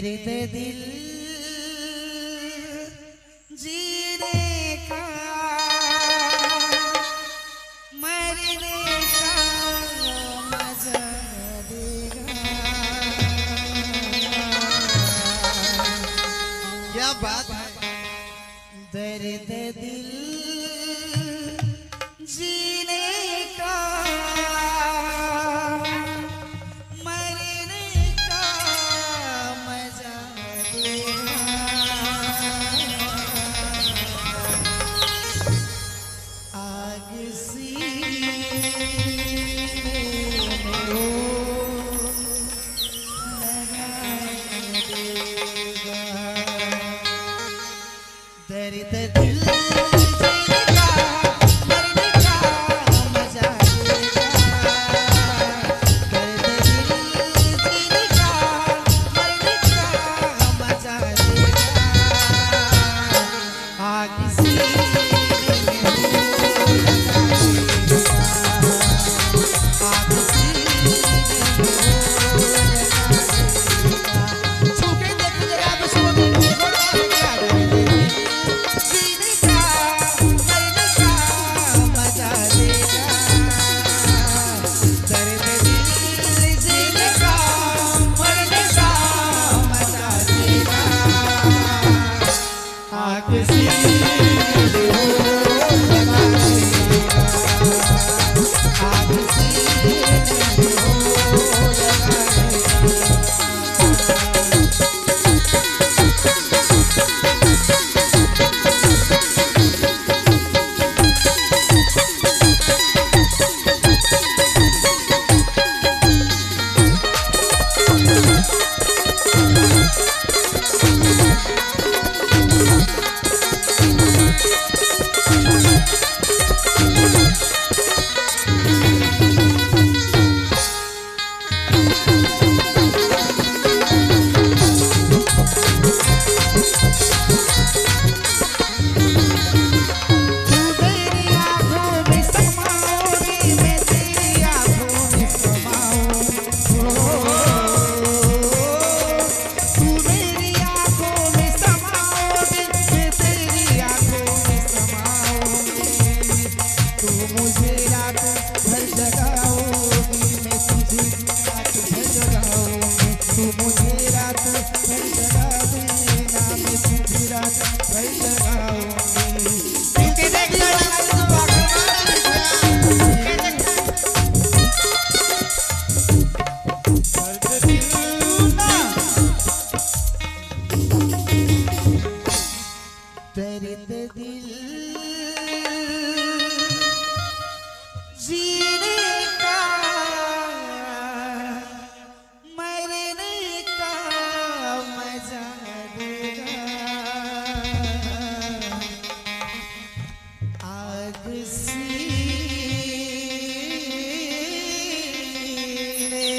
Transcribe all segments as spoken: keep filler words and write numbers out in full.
दर्द दिल जीने का, मरने का मजा देगा। क्या बात है। दर्द दिल जीने का, मरने का मजा देगा। आग सीने में हो लगा देगा। दर्द दिल जीने का, मरने का मजा देगा। दर्द दिल जीने का, मरने का मजा देगा। आग सीने में हो लगा देगा। आग सीने में हो लगा देगा। छू के देखो जरा, आप इसको देखो, देखो, देखो, देखो। जीने का, मरने का मजा लेगा। दर्द दिल जीने का, मरने का मजा लेगा। आग सीने में हो लगा देगा। आग सीने में हो लगा देगा। तू मेरी आंखों में समाओ रे, मैं तेरी आंखों में समाऊं। ओ, तू मेरी आंखों में समाओ रे, मैं तेरी आंखों में समाऊं। तू मुझे रात भर जगाओगी, मैं तुझे रात भर जगाऊंगी। तू मुझे रात भर जगा देना, मैं तुझे रात भर जगाऊंगी। दर्द दिल जीने का, मरने का मजा देगा। आग सीने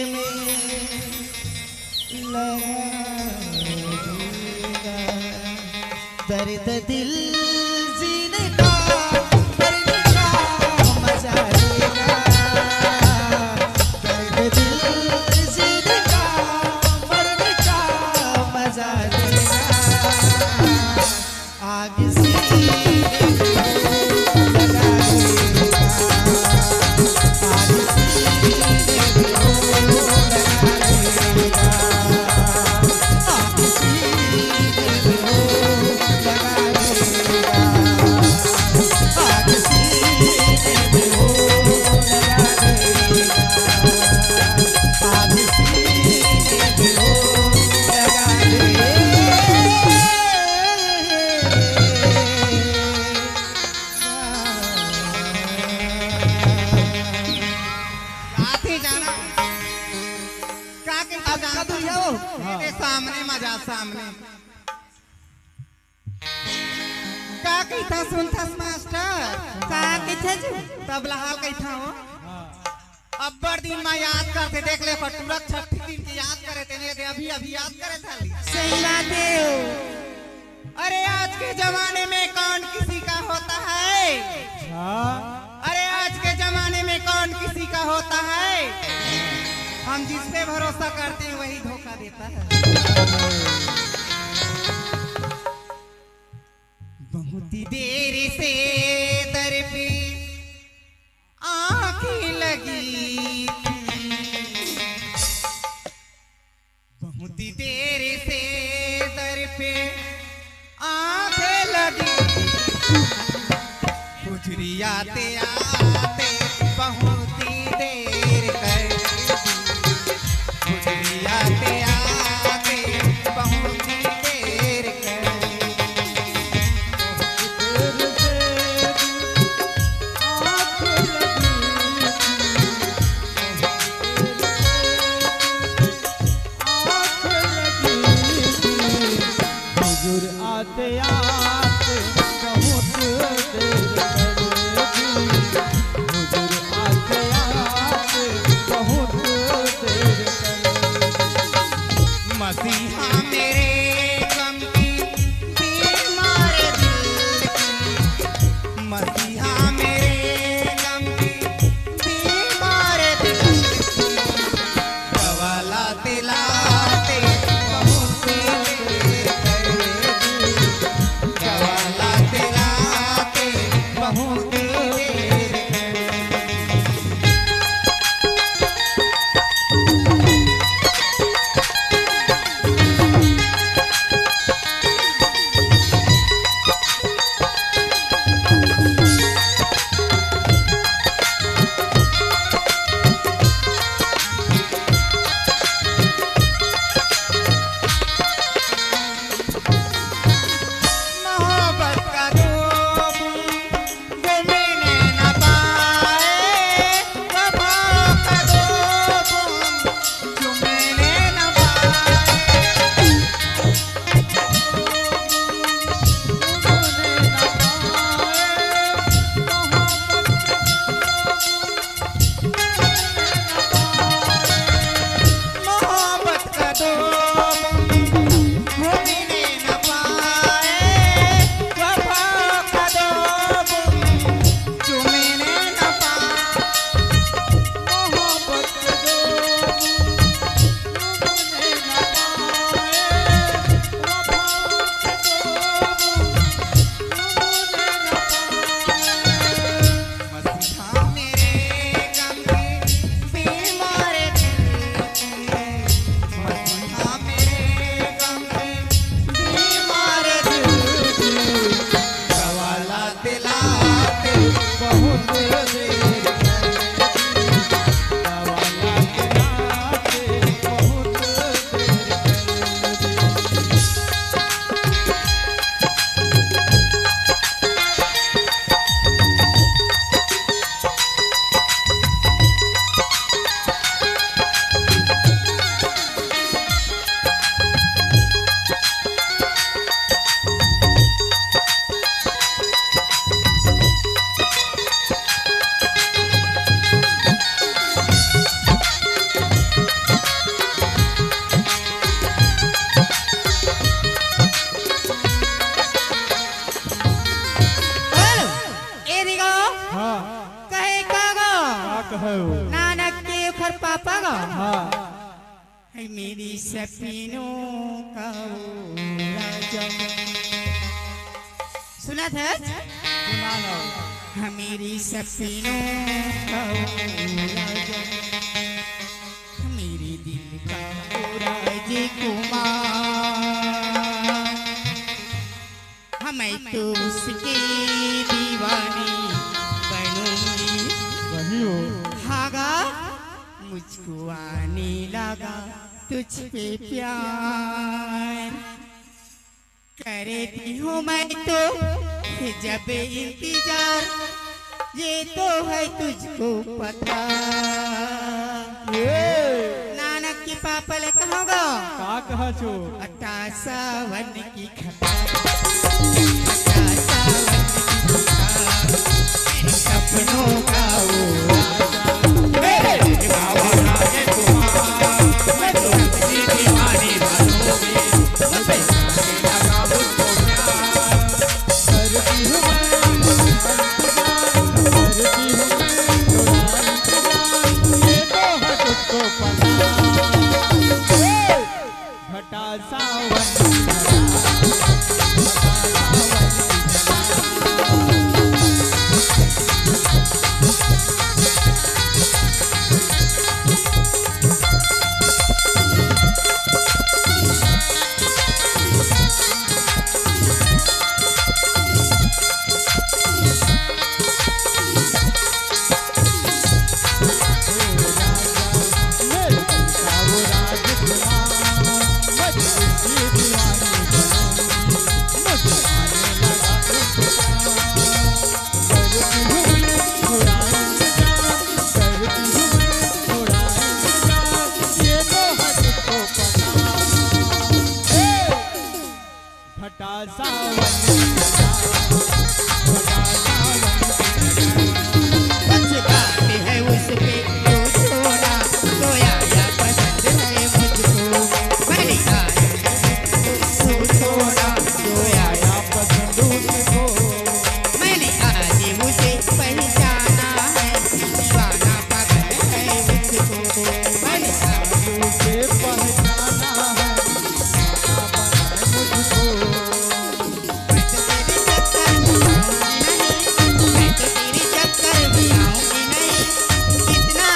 में लगा देगा। दर्द दिल जीने का, मरने का मजा देगा। दर्द दिल जीने का, मरने का मजा देगा। आग सीने में लगा देगा। आग सीने में लगा देगा। आते जाना। का कहिथे अब जानत हस? कदू जाओ। तेरे सामने मजा, सामने। का कहिथे सुनथस मास्टर? का कहिथे जी? तबला हाल कहिथे हो। अब्बड़ दिन में याद करथे, देख ले, टुरा छट्ठी दिन के याद करे तेने, अभी, अभी याद करे थाली। सही बात है। अरे आज के जमाने में कौन किसी का होता है? हाँ। अरे आज के जमाने में कौन किसी का होता है? हम जिस पे भरोसा करते हैं वही धोखा देता है। से दर पे आंखें लगी थी, बहुत देर से दर पे आंखें लगी, हुजूर आते आते बहुत ही देर कर दी, हुजूर आते आते बहुत ही देर कर दी। हुजूर आते आते बहुत देर कर दी, हुजूर आते आते बहुत देर कर दी। मसीहा मेरे गम की, बीमार दिल की, मसीहा मेरे गम की, बीमार दिल की, दवा लाते लाते बहुत देर कर दी, दवा लाते लाते बहुत देर कर दी। मोहब्बत का दो बूंद जो मैंने न पाए, वफा का दो बूंद जो मैंने न पाए, जो मैंने न पाए, मोहब्बत मोहब्बत का दो बूंद जो मैंने न पाए, वफा का दो बूंद जो मैंने न पाए, मोहब्बत का दो बूंद जो मैंने न पाए, वफा का दो बूंद जो मैंने न पाए। मसीहा मेरे गम के, बीमार दिल के, मसीहा मेरे गम के, बीमार दिल के, दवा लाते लाते बहुत देर कर दी, दवा लाते लाते बहुत देर कर दी। हेलो, ए दिगो। हाँ। कहे का गो? का कहे हो? नानक के ओखर पापा गो। हाँ। है मेरी सपनों का वो राजा। सुना था? सुना ना। है मेरी सपनों का वो राजा। मेरे दिल का वो राजकुमार, हाँ, मैं तो उसकी दीवानी बनूंगी। वही हो। हाँ गा, मुझको आने लगा तुझ पे प्यार। करती हूँ मैं तो जब इंतजार, ये तो है तुझको पता। ये। नानक के पापा ले कहोगा। का कहा छो? अट्ठाईस सावन की घटा, अट्ठाईस सावन की घटा, मेरे सपनों का वो राजा, मेरे दिल का वो राजकुमार, मैं तो उसकी दीवानी बनूंगी। घटा सावन। कुछ बात है उस पे, तू थोड़ा तो आया पसंद है मुझको। मैंने आया, तू थोड़ा तो आया पसंद मुझको। मैंने आज उसे पहचाना है, दीवाना पागल है मुझको। मैंने आज उसे पहचाना है, दीवाना पागल है मुझको। मैं तो तेरे चक्कर में आऊंगी नहीं, मैं तो तेरे चक्कर में आऊंगी नहीं। कितना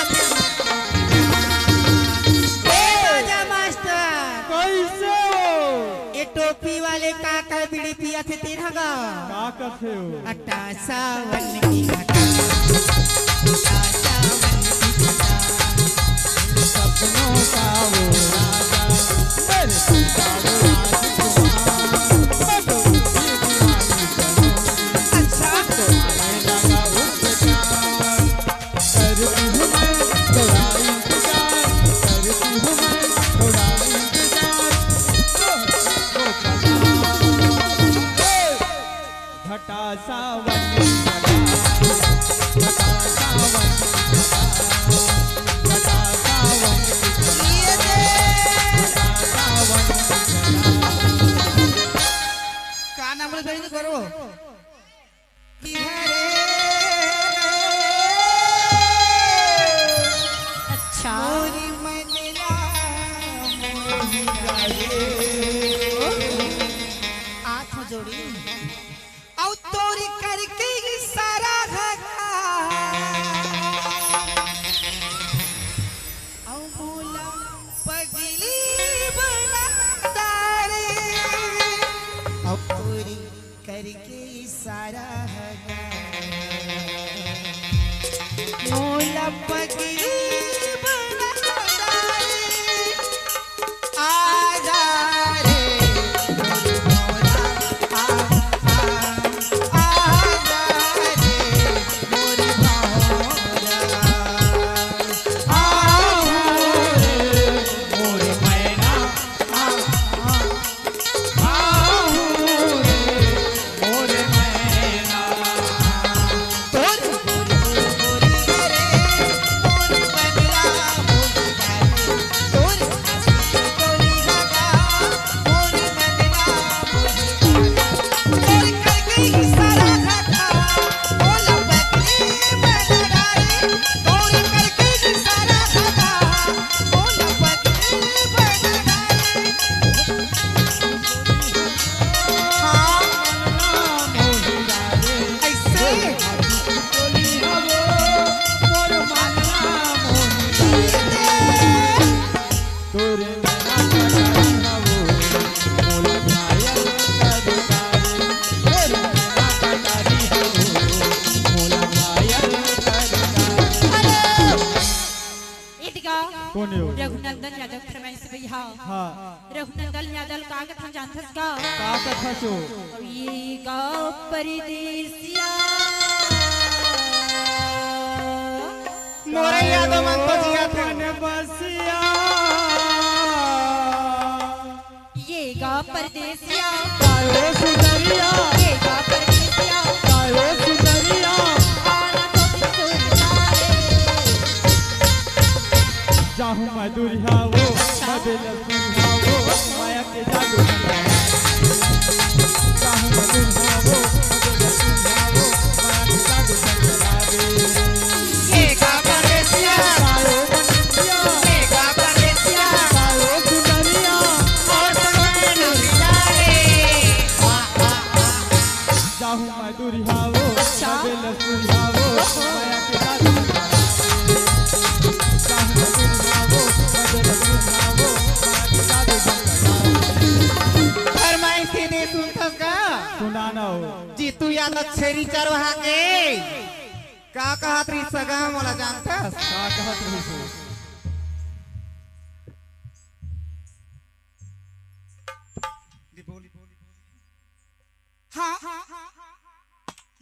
ए राजा मास्टर, कैसे हो? ये टोपी वाले का का बीड़ी पिया थे तेरा गा? का कथे हो? अट्टा सावन की घटा, अट्टा सावन की घटा। सपनों का वो राजा, मेरे सपना वो राजकुमार, मैं तो उसकी दीवानी बनूंगी। अच्छा। तो आने लगा उसका, करती हूँ मैं थोड़ा इंतजार, करती हूँ मैं थोड़ा इंतजार। ओ, ओ, ओ, ओ। घटा सावन, घटा सावन, घटा सावन, घटा सावन। का नाम रे बहन करो? अच्छा। हाथ जोड़ी। अउ तोरी करके इशारा घगा, अउ मोला पगली बना डारे। अउ तोरी करके इशारा घगा, मोला पगली बना डारे। आजा रे मोर भौरा, आ, आ, आजा रे मोर भौरा। आजा रे मोर मैना, आ, आ, आजा रे मोर मैना। इतका कौन हो? रघुनंदन यादव फरमाइश भैया। हाँ। रघुनंदन यादव का कथा जानथस का? का कथा सो? ये गा परदेसिया। मोरे यादव मन तो जिया थे। बसिया। ये गा परदेसिया। कायो सुंदरिया। ये गा परदेसिया। कायो सुंदरिया। आना तो सुरतारे। जाहूँ मैं दुरिहा वो, अच्छा। मैं बेलसुरिहा वो, माया के जादू। जाहूँ मैं दुरिहा वो, मैं बेलसुरिहा वो, माया के जादू। ये गा परदेसिया। कायो मनसिया। ये गा परदेसिया। कायो सुंदरिया। और तो मैं ना मिला रे। वाह, वाह, वाह। जाहूँ मैं दुरिहा वो, अच्छा। मैं बेलसुरिहा वो, माया के जादू। जाहूँ मैं दुरिहा वो, मैं बेलसुरिहा वो, माया के जादू। फरमाइश दे सुनथस का? सुना ना हो। जीतू यादव छेरी चरवाहा के का कहत रहिस सगा मोला जानथस? का कहत रहिस हो? हाँ,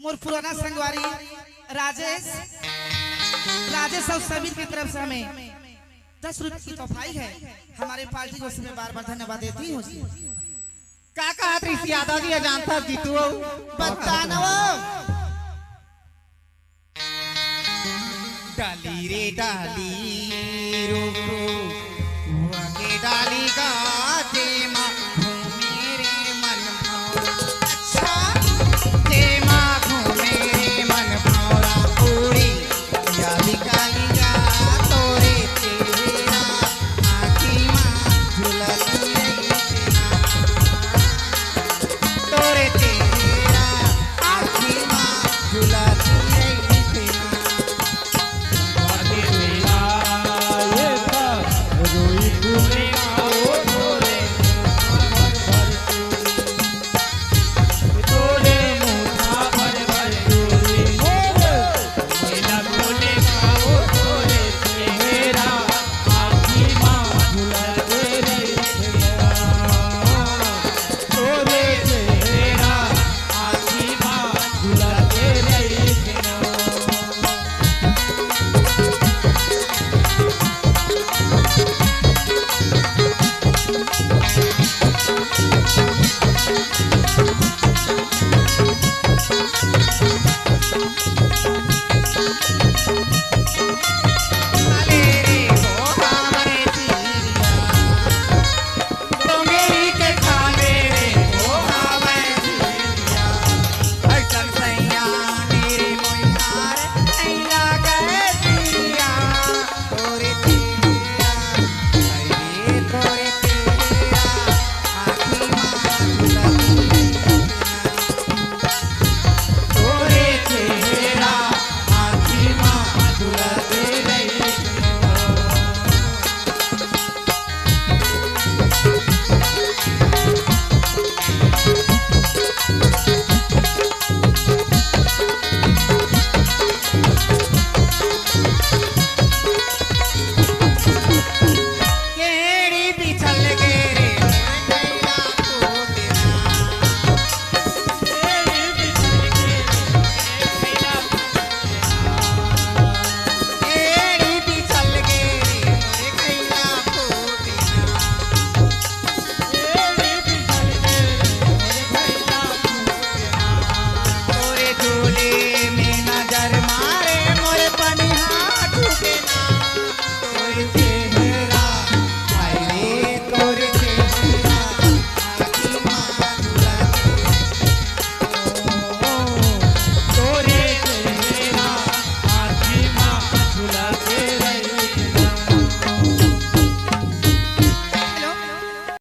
मोर पुराना संगवारी राजेश, राजेश अउ समीर की तरफ से हमें दस रुपए की तोहफाई है। हमारे पार्टी को उसमें बार बार धन्यवाद देती हूँ। का कहत रहिस यादव जी ह जानथस गीतू अउ? बता न वो। डाली रे डाली, रुक रुक, हुआ के डाली गा।